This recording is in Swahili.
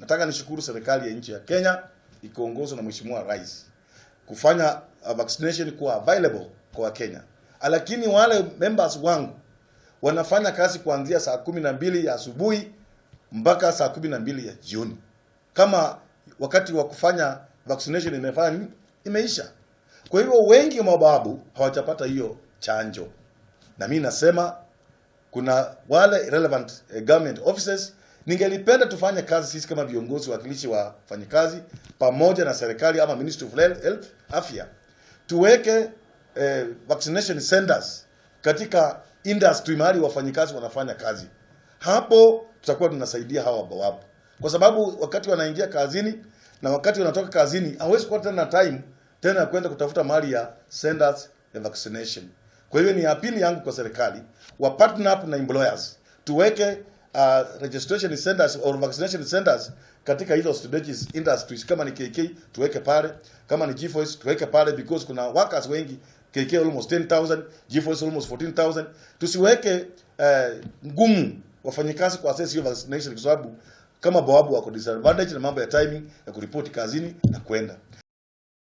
Nataka nishukuru serikali ya nchi ya Kenya ikiongozwa na Mheshimiwa Rais kufanya vaccination kuwa available kwa Wakenya, lakini wale members wangu wanafanya kazi kuanzia saa 12 ya asubuhi mpaka saa 12 ya jioni. Kama wakati wa kufanya vaccination imefanya nini? Imeisha. Kwa hivyo wengi wa mabawabu hawajapata hiyo chanjo, na mimi nasema kuna wale relevant government offices. Ningelipenda tufanye kazi sisi kama viongozi wakilishi wa wafanyikazi pamoja na serikali ama Ministry of Health, afya, tuweke vaccination centers katika industry mahali wafanyikazi wanafanya kazi. Hapo tutakuwa tunasaidia hawa bawabu, kwa sababu wakati wanaingia kazini na wakati wanatoka kazini hawezi kuwa tena na time tena ya kwenda kutafuta mahali ya centers ya vaccination. Kwa hiyo ni appeal yangu kwa serikali wa partner up na employers tuweke registration centers or vaccination centers katika hizo strategic industries. Kama ni KK tuweke pale, kama ni G4S tuweke pale, because kuna workers wengi. KK almost 10,000, G4S almost 14,000. Tusiweke ngumu wafanyikazi ku access hiyo vaccination, kwa sababu kama bawabu wako disadvantage na mambo ya timing ya kuripoti kazini na kwenda.